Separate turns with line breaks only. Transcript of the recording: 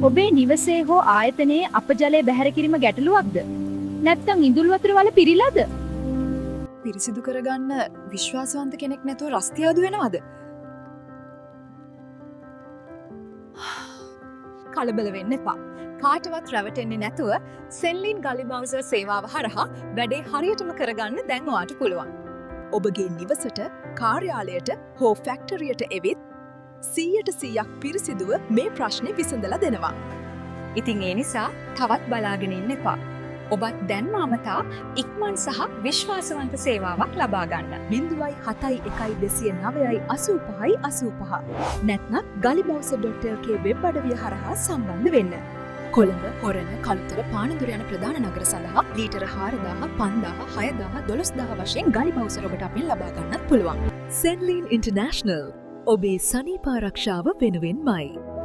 ඔබේ නිවසේ හෝ ආයතනයේ අපජලය බැහැර කිරීම ගැටලුවක්ද? නැත්නම් ඉඳුල් වතුර වල පිරීලාද?
පිරිසිදු කරගන්න විශ්වාසවන්ත කෙනෙක් නැතුව රස්තියාදු වෙනවද? කලබල වෙන්න එපා. කාටවත් රැවටෙන්නේ නැතුව සෙන්ලින් ගලි බවුසර් සේවාව හරහා වැඩේ හරියටම කරගන්න දැන් ඔයාට පුළුවන්.
ඔබගේ නිවසට, කාර්යාලයට හෝ ෆැක්ටරියට එවිත් 100%ක් පිරිසිදුව මේ ප්‍රශ්නේ විසඳලා දෙනවා.
ඉතින් ඒ නිසා තවත් බලාගෙන ඉන්න එපා. ඔබත් දැන්ම අමතා ඉක්මන් සහ විශ්වාසවන්ත සේවාවක් ලබා ගන්න.
071 209 85 85 නැත්නම් gullyBowser.lk web අඩවිය හරහා සම්බන්ධ වෙන්න.
කොළඹ, හොරණ, කළුතර, පානදුර යන ප්‍රධාන නගර සඳහා ලීටර 4000, 5000, 6000, 12000 වශයෙන් ගලි බවුසර් ඔබට අපෙන් ලබා ගන්නත් පුළුවන්.
සෙන්ලීන් ඉන්ටර්නැෂනල්, ඔබේ සනීපාරක්ෂාව වෙනුවෙන්මයි.